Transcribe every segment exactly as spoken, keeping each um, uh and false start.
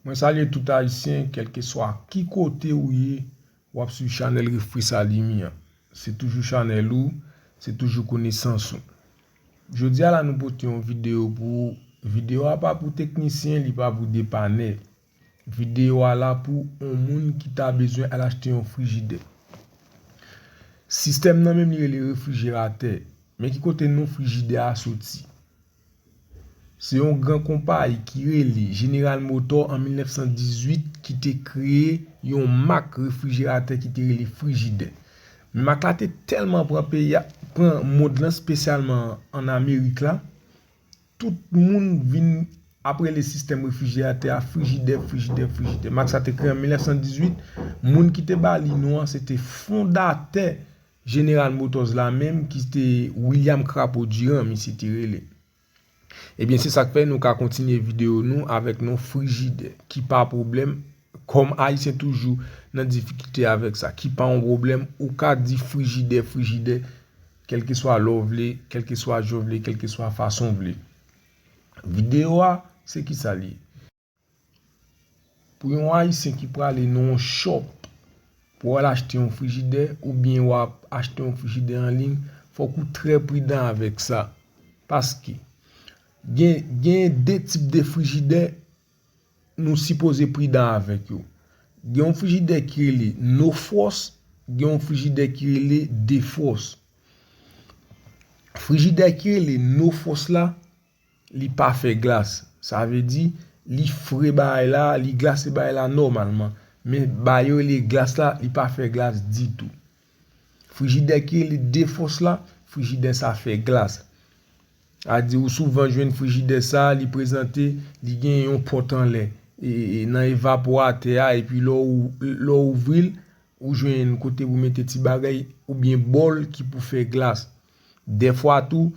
Mwen salye tout Ayisyen, kèlkeswa ki kote ou ye, w ap swiv chanèl Refri Salimi an. Se toujou chanèl ou, se toujou konesans ou. Jodi a la nou pote yon videyo pou ou. Videyo a pa pou teknisyen, li pa pou depanè. Videyo a la pou yon moun ki ta bezwen al achte yon frijidè. Sistèm nan menm li rele refrijeratè. Men ki kote non frijidè a soti. Se yon gran konpayi ki rele General Motors an mil nèf san dizuit ki te kreye yon mak refrijeratè ki te rele frijidè. Men mak la te tèlman pran peyi a, pran mond lan, espesyalman an Amerik la, tout moun vin ap rele sistèm refrijeratè a frijidè, frijidè, frijidè. Mak sa te kreye an mil nèf san dizuit. Moun ki te ba li non an, se te fondatè General Motors la menm, ki te William Crapaud Durand, misye te rele. Ebyen, se sa k fè nou ka kontinye videyo nou avèk non frijidè, ki pa pwoblèm, kòm Ayisyen toujou nan difikilte avèk sa, ki pa yon pwoblèm, ou ka di frijidè, frijidè, kèlkeswa lè w vle, kèlkeswa jan w vle, kèlkeswa fason w vle. Videyo a, se kisa l ye? Pou yon Ayisyen ki prale nan yon shop pou al achte yon frijidè, oubyen w ap achte yon frijidè an liy, fòk ou trè pridan avèk sa. Paske gen, gen de tip de frijidè nou sipoze pridan avèk yo. Gen yon frijidè ki rele Nofrost, gen yon frijidè ki rele Defrost. Frijidè ki rele Nofrost la, li pa fè glas. Sa vle di, li fre bagay la, li glase bagay la nòmalman. Men bagay yo rele glas la, li pa fè glas ditou. Frijidè ki rele Defrost la, frijidè sa fè glas. A di ou souvan jwenn frijidè sa, li prezante, li gen yon pòt anlè. E, e, nan evaporatè a, epi lè w, lè w ouvri l, ou jwenn kote pou mete ti bagay, oubyen bòl ki pou fè glas. Dèfwa tou,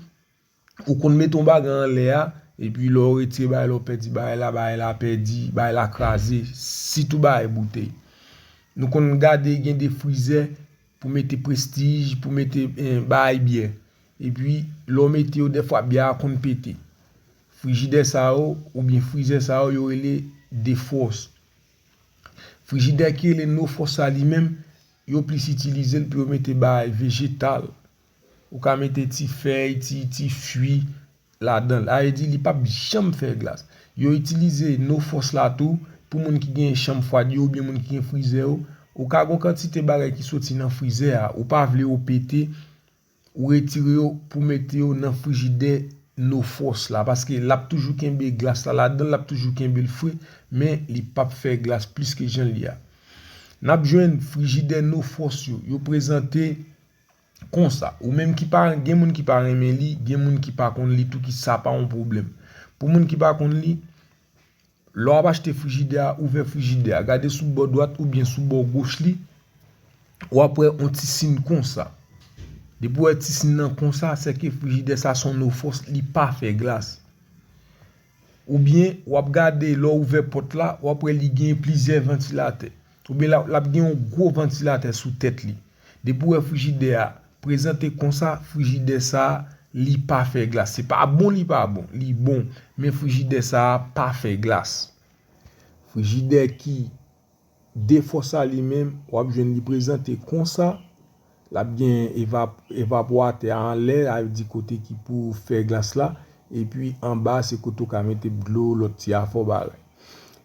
ou konn mete yon bagay anlè a, epi lè w retire bagay la, ou pèdi bagay la, bagay la pèdi, bagay la kraze, sitou bagay boutèy. Nou konn gade gen de frizè pou mete Prestige, pou mete, eh, bagay byè. Epi, lè w mete yo, dèfwa byè a konn pete. Frijidè sa yo, oubyen frizè sa yo, yo rele Defrost. Frijidè ki rele Nofrost sa li menm, yo plis itilize l pou yo mete bagay vejetal. Ou ka mete ti fèy, ti, ti fwi ladan l. Sa vle di, li p ap janm fè glas. Yo itilize Nofrost la tou pou moun ki gen chanm fwad yo oubyen moun ki gen frizè yo. Ou ka gen yon kantite bagay ki soti nan frizè a, ou pa vle yo pete, ou retire yo pou mete yo nan frijidè Nofrost la, paske l ap toujou kenbe glas la ladan l, l ap toujou kenbe l fre, men li p ap fè glas plis ke jan l ye a. N ap jwenn frijidè Nofrost yo, yo prezante konsa. Ou menm ki pa, gen moun ki pa renmen li, gen moun ki pa konn li tou, ki sa pa yon pwoblèm. Pou moun ki pa konn li, lè w ap achte frijidè a, ouvè frijidè a, gade sou bò dwat oubyen sou bò goch li, w ap wè yon ti siy konsa. Depi w wè ti siy nan konsa, sèke frijidè sa se yon Nofrost, li pa fè glas. Oubyen, w ap gade lè w ouvè pòt la, w ap wè li gen plizyè vantilatè. Oubyen l ap, l ap gen yon gwo vantilatè sou tèt li. Depi w wè frijidè a prezante konsa, frijidè sa a, li pa fè glas. Se pa bon, li pa bon, li bon. Men frijidè sa a pa fè glas. Frijidè ki Defrost sa li menm, w ap jwenn li prezante konsa. L ap gen evap-, evaporatè a anlè, sa vle di kote ki pou fè glas la. Epi anba, se kote w ka mete dlo, lòt ti afè bagay.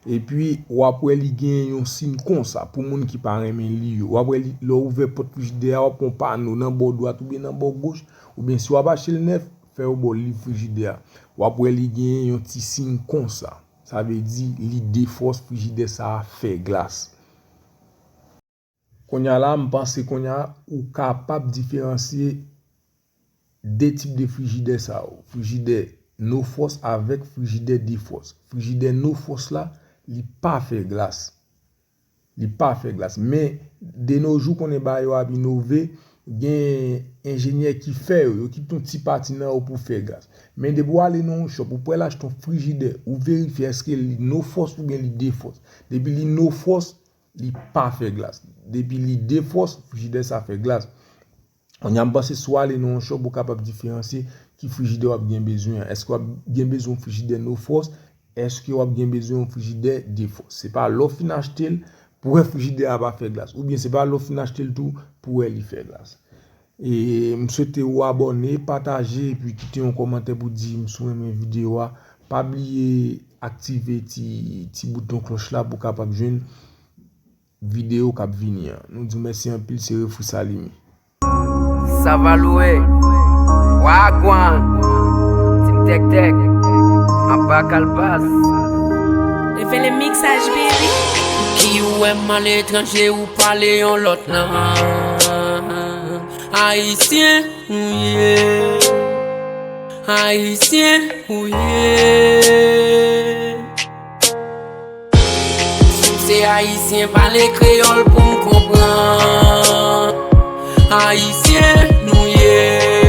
Epi, w ap wè li gen yon siy konsa, pou moun ki pa renmen li yo. W ap wè li, lè w ouvè pòt frijidè a, w ap wè yon pano nan bò dwat oubyen nan bò goch, oubyen si w ap achte l nèf, fè yo ba w liv frijidè a. W ap wè li gen yon ti siy konsa. Sa vle di, li Defrost, frijidè sa a fè glas. Kounye a la, m panse kounye a, ou kapab diferansye de tip de frijidè sa yo. Frijidè Nofrost avèk frijidè Defrost. Frijidè Nofrost la, li pa fè glas. Li pa fè glas. Men, de no jou, konnen bagay yo ap inove, gen enjenyè ki fè yo, yo kite yon ti pati nan yo pou fè glas. Men depi w ale nan yon shop, ou pral achte yon frijidè, ou verifye èske li Nofrost oubyen li Defrost. Depi li Nofrost, li pa fè glas. Depi li Defrost, frijidè sa fè glas. Kounye a, m panse si w ale nan yon shop, ou kapab diferansye ki frijidè w ap gen bezwen an. Èske w ap gen bezwen yon frijidè Nofrost? Èske w ap gen bezwen yon frijidè de fòs? Se pa lè w fin achte l pou wè frijidè a pa fè glas. Oubyen se pa lè w fin achte l tou pou wè li fè glas. E m swete ou abòne, pataje, epi kite yon kòmantè pou di m si w renmen videyo a. Pa bliye aktive ti, ti bouton klòch la pou w kapab jwenn videyo k ap vini an. Nou di w mèsi anpil, se Refri Salimi. Sa va lwe. Wagwan. Team Tèk Tèk. Anba kalbas. Revele mixage, baby. Ki ou wè m aletranje ou pale yon lòt lang. Ayisyen ou ye. Ayisyen ou ye. Si w se ayisyen, pale kreyòl pou m konprann. Ayisyen nou ye.